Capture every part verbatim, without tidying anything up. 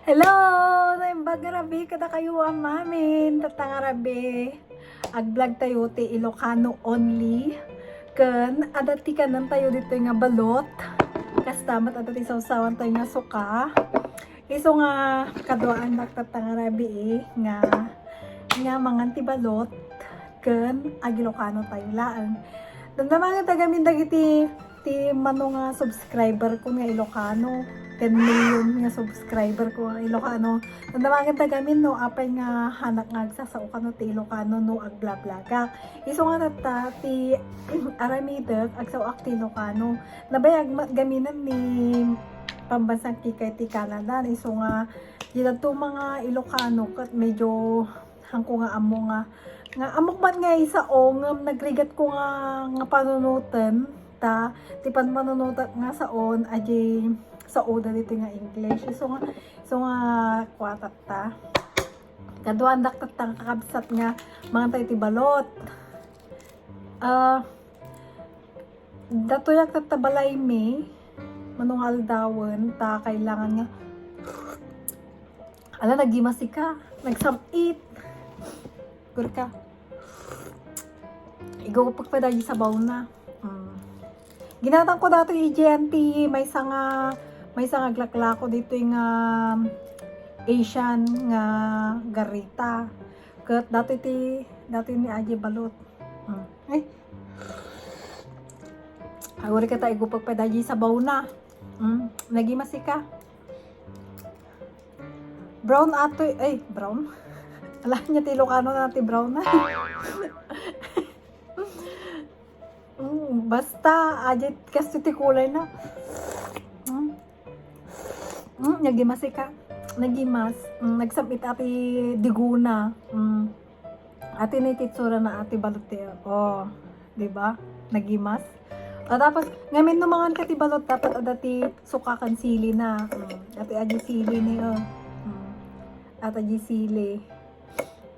Hello! Naimbag nga rabii kadakayo, amin. Tatta nga rabii, ag-vlog tayo ti Ilocano only. Ken adda ti kanen tayo ditoy nga balot. Kasta met adda ti sawsawan tayo nga suka. Isu nga kaduaandak tatta nga rabii nga, nga mangan ti balot ken ag-Ilocano tayo laeng. Damdamagen ta gamin dagiti ti mano nga subscriber ko nga Ilocano, ten million nga subscriber ko nga Ilocano. Damdamagen ta gamin no apay nga hanak nga agsasao kano ti Ilocano no agblablaga. Isu nga tatta ti aramidek, agsaoak ti Ilocano. Nabayag met gaminen ni pambansang kikay ti Canada. Isu nga didto mga Ilocano ket medyo haanko nga ammo nga, nga ammok man nga isao ngem nagrigat ko nga, nga panunoten ta ti panpanunotak nga saon, adi saoda ditoy nga English. Isu nga, isu nga kua tatta. Kaduaandak tatta nga kakabsat nga mangan tayo ti balot. Ah, datoyak tatta balaymi, mano nga aldawen, ta kailangan nga, ala, naggimasika, nagsam-it. Gurka. Igupag pa dagiti sabawna. Mm. Ginatangko datoy idiay ti maysa nga, maysa nga aglaklako ditoy nga Asian nga garita. Ket datoy ti, datoy ni adi balot. Mm. Ay. Agurka ta igupag pa dagiti sabawna. Mm. Naggimasika. Brown atoy, ay, brown. Ala, ania ti Ilocano na ti brown na. Mm, basta, adi, kastoy ti kulay na. Mm. Mm, naggimasika. Naggimas. Mm, nagsam-it ati diguna. Mm. Ati ni titsura na ati balot ti, oh, di ba? Naggimas. O, tapos, ngamin no mangan ka ti balot, dapat adda ti suka ken sili na. Mm. Ati adi sili ni, oh. Mm. At adi sili.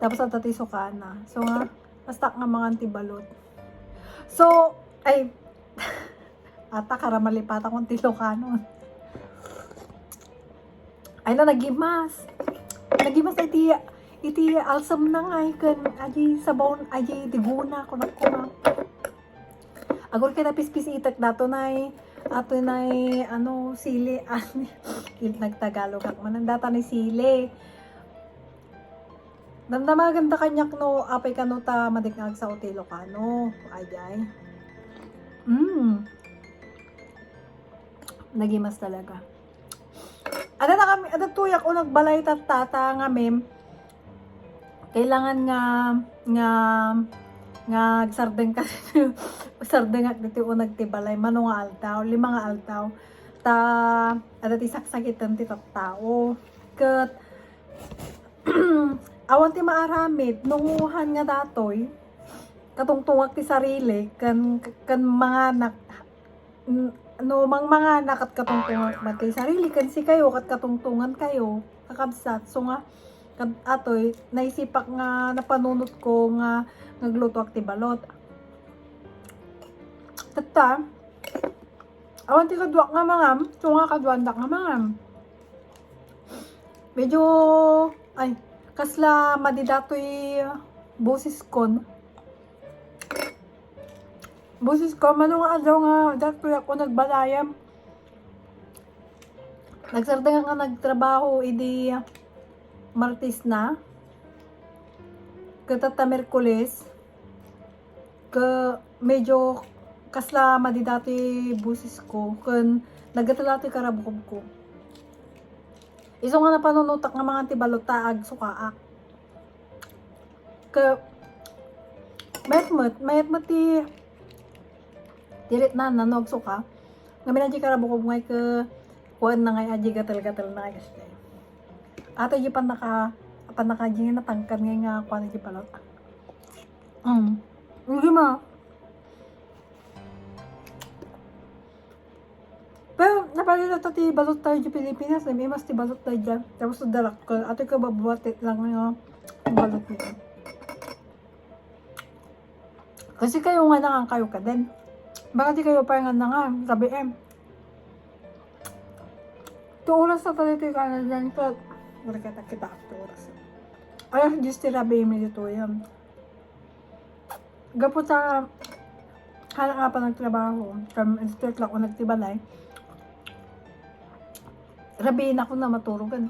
Tapos adda ti suka na. So nga, basta nga mangan ti balot. So, ay, ata kara malipatakon ti Ilocano. Ay na, nagimas. Nagimas iti, iti alsem na nga, ay, ken, adi sabon, adi diguna, kunak-kunak. Agurka ta pispisitek dato nay, ato nay, ano, sili, ah, nagtagalogak man, data ni sili. Damdamagen ta kaniak no apay kano ta madi nga agsao ti Ilocano. Ay, ay. Mm. Nagimas talaga. Ada na kami, ada tuyak o nagbalay tatta ta ngamin. Kailangan nga, nga, nga agsardeng ka, sardengak ditoy uneg ti balay. Mano nga aldaw, lima nga aldaw. Ta, ada ti saksakiten ti tattao. Ket, awan ti maaramid, nunguhan nga datoy, katungtungak ti sarili, ken, ken manganak, n-, no mangmanganak ket katungtungak man ti sarili, ken sikayo, ket katungtungan kayo, kakabsat. So nga, kad-, atoy, naisipak nga napanunot ko nga naglutoak ti balot. Tatta, awan ti kaduak nga mangam, so nga kaduandak nga mangam. Medyo, ay, kasla madi datoy boses kon. Boses ko, mano nga aldaw nga datoy ako nagbalayam. Nagsardeng nga nagtrabaho idi Martes na. Ket tatta Miyerkules. Ke medyo kasla madi dati boses ko, ken naggatel dati karabukob ko. Isu nga napanunotak nga mangan ti balot ta agsukaak. Ke, mayat met, mayat met ti, ti ritna na no agsuka. Ngamin adi karabukob ngay ke, kuan na ngay adi gatel-gatel na ngay kasdi. Ato di pan naka, pan naka di nga natangkad ngay nga kuan di balot. Mm. Hindi ma. Pero napalila ta ti balot tayo di Pilipinas, eh, may mas ti balot tayo dyan. Tapos sa darak ko, ato ka babuati lang nga balot nito. Kasi kayo nga nangan kayo ka din. Baka di kayo pa nga nangan, sabi eh. Ito oras na tayo ito yung kanan dyan, so, Wala kita kita oras. Alas diyes ti rabii mi ditoyen. Gapu ta, haan nga panagtrabaho, kam start lang ko nagtibalay. Rabii na ako na maturogan.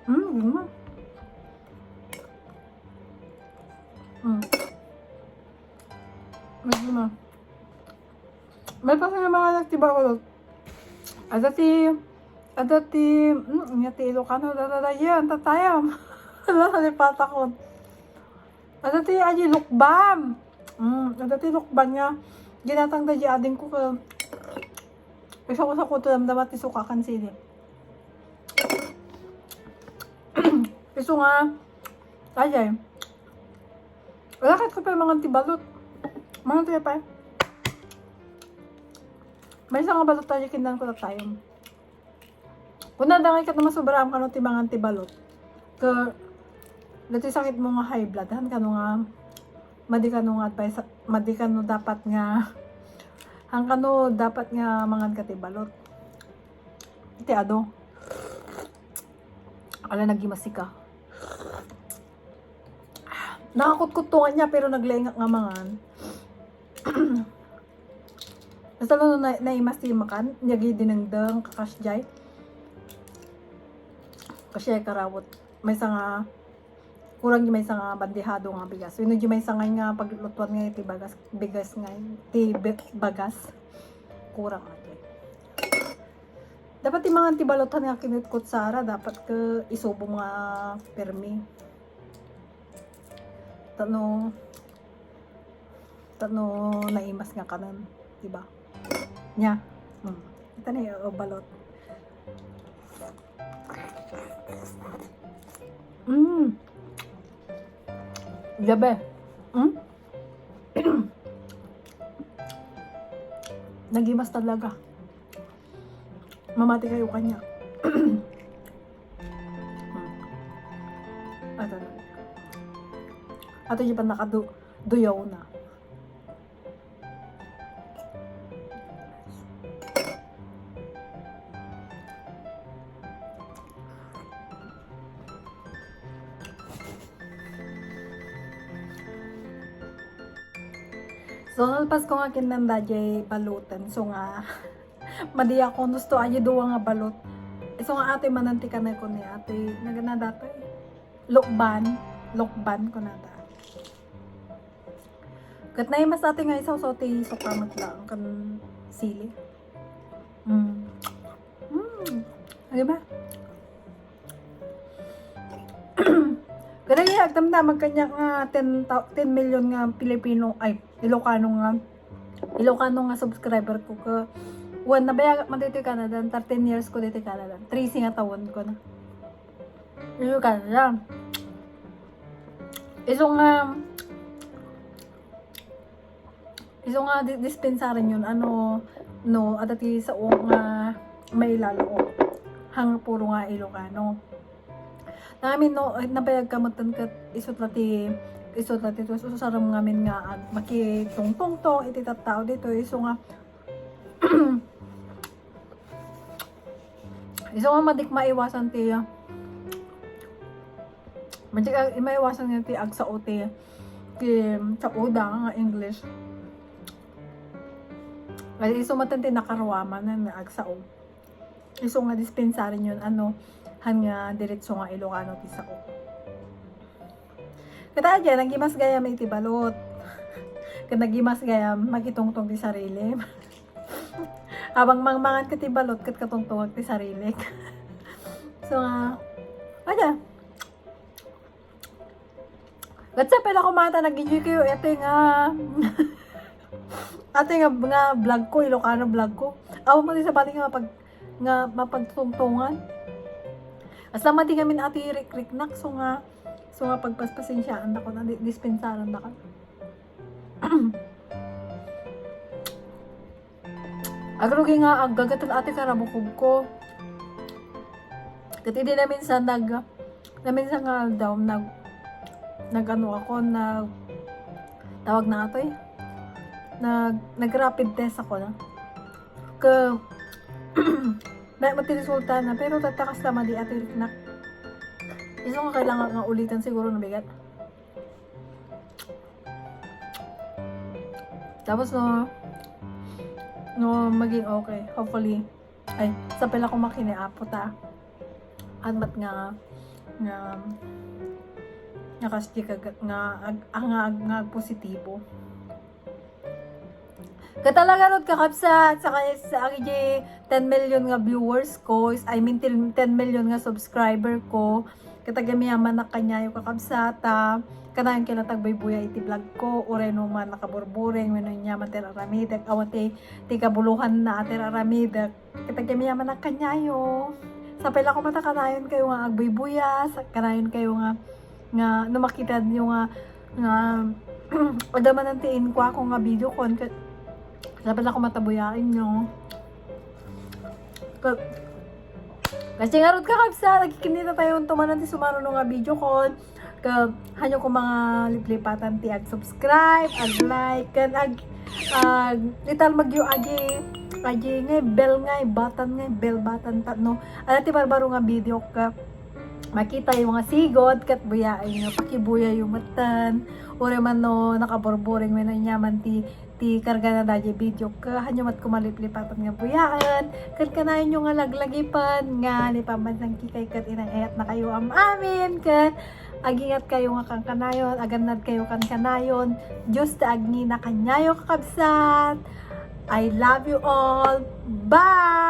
Mm, gima. Mm. Gima. May pa sila mga nagtibalot. Ada ti, ada ti, mm, nga ti Ilocano, dada yan, tatayam. Ano sa lipatakon? Ada ti, aji lukban. Mm, ada ti lukban nga, ginatang da di ading ko ka, isa ko sa kuto damdamat ti sukakan sili. Isu nga, ayay. Wala kat ko pa mangan ti balot. Mangan ti pa. Maysa nga balot tayo, kindan ko tayo. Kuna da nga ikat na masubraam kano ti mangan ti balot. Ka, dati sakit mo nga high blood, han kano nga, madi kano nga advice, madi kano dapat nga, han kano dapat nga mangan ka ti balot. Ti ado. Ala, nagimasika. Nakakutkuto nga niya, pero naglaingak nga mangan. Basta no, na, naimas ti makan, niya gi dinengdeng, kakas jay. Kasi ay karawot. Maysa nga, kurang di maysa nga bandihado nga bigas. Wenno di maysa nga, nga paglutuan nga iti bagas, bigas nga, ti bi-, bagas. Kurang ati. Dapat ti mangan ti balot han nga kinutkutsara, dapat ka isubo nga permi. Tano, tano naimas nga kanan, di ba? Nya. Hmm. Ita na yung balot. Mm. Gabi. Hmm? Nagimas talaga. Mamati kayo kanya. Hmm. Ato na. Ato yung panakadu-, duyaw na. So, nalpas ko nga kinanda jay baluten. So nga, madi ako, gusto aja duwa nga balot. So nga, ate, manantikan na ko ni ate. Nagana dati. Lukban. Lukban ko na da. Ket naimas ate nga isawsaw ti suka met laeng ken sili. Mm. Mm. Di ba? Kada iya, agdamdamag kanya nga ten thou-, ten million nga Pilipino, ay, Ilocano nga, Ilocano nga subscriber ko ke, wen, nabayag man dito Canada, thirteen years ko dito Canada, trese nga tawen ko na. Dito Canada. Isu nga, isu nga di-, dispensaryon, ano, no, adda ti sao nga mailalao. Hang puro nga Ilocano. Ngamin, no, eh, nabayag ka metten ket isu la ti, isu la ti, tus-, usarem ngamin nga ag-, makitungtungtong iti tattao dito, isu nga, isu nga madik maiwasan ti, madik a-, maiwasan nga ti agsao ti, ti sao da nga English. Ay, isu metten ti nakaruaman nga agsao. Isu nga dispensaryon, ano, han nga diretso nga Ilocano ti sao. Ket adda, nagimas gayam iti balot. Ket nagimas gayam, makitungtong ti sarili. Abang mangmangan ka ti balot, ket katungtongak ti sarili. So nga, adda, Gatsa pala kumata, nag-enjoy kayo. Ito nga, ito nga, nga vlog ko, Ilocano vlog ko. Awan mo din sa bali nga mapag-, nga mapagtungtungan. Basta madi ngamin ati rikriknak, so nga, so nga pagpaspasensyaan da ko na, di-, dispensaran da ka. Agrugi nga aggagatel ati karabukog ko. Ket idi naminsan nag-, naminsan nga aldaw, nag-, nag-ano ako, nag-, tawag na atoy. Nag, nag-rapid test ako, no? Ka, na, mati resulta na, pero tatakas na madi atoy, nak. Isu nga kailangan nga ulitan siguro, no, bigat. Tapos, no, no, maging okay. Hopefully. Ay, sapay la koma ken ni Apo ta. Admat nga, nga, nga kas di ka, nga, ag, nga, nga, nga positibo. Katalaga rod, kakabsat, sa kay, sa agi ten million nga viewers ko, is, I mean, ten, ten million nga subscriber ko. Katagamiaman na kanyayo, kakabsat, ta kanayon kay natagbaybuya iti vlog ko, uray no man nakaburburing, wenno nya man ti aramidek, awan ti, ti kabulohan na ti aramidek. Katagamiaman na kanyayo. Sapay la koma ta kanayon kayo nga agbuybuya, sa, kanayon kayo nga, nga no makita nyo nga, nga adda manen ti inkua ko nga video kon, kat-, sapay la koma ta buyaen nyo. Ka-, kasi nga rod, kakabsat, nagkikinita tayo tumanan ti sumaruno nga video kon. Ka, hanyo ko mga liplipatan ti ag-subscribe, ag-like, ken ag, ag, italmagyo agi, agi ngay bell ngay button ngay bell button tapno adda ti barbaro nga video ka makita yung mga sigod, ket buyaen nyo, pakibuya yung matan. Uri man no, nakaburburing, wenno nya man ti, ti karga na daydi video ka, hanyo met ko maliplipatan nga buyaen. Ket kanayon nyo nga laglagipen nga ni pambansang kikay ket inang-ayat na kayo am-amin. Ket agingat kayo nga kankanayon, agannad kayo kankanayon. Diyos ti agngina kanyayo, kakabsat. I love you all. Bye!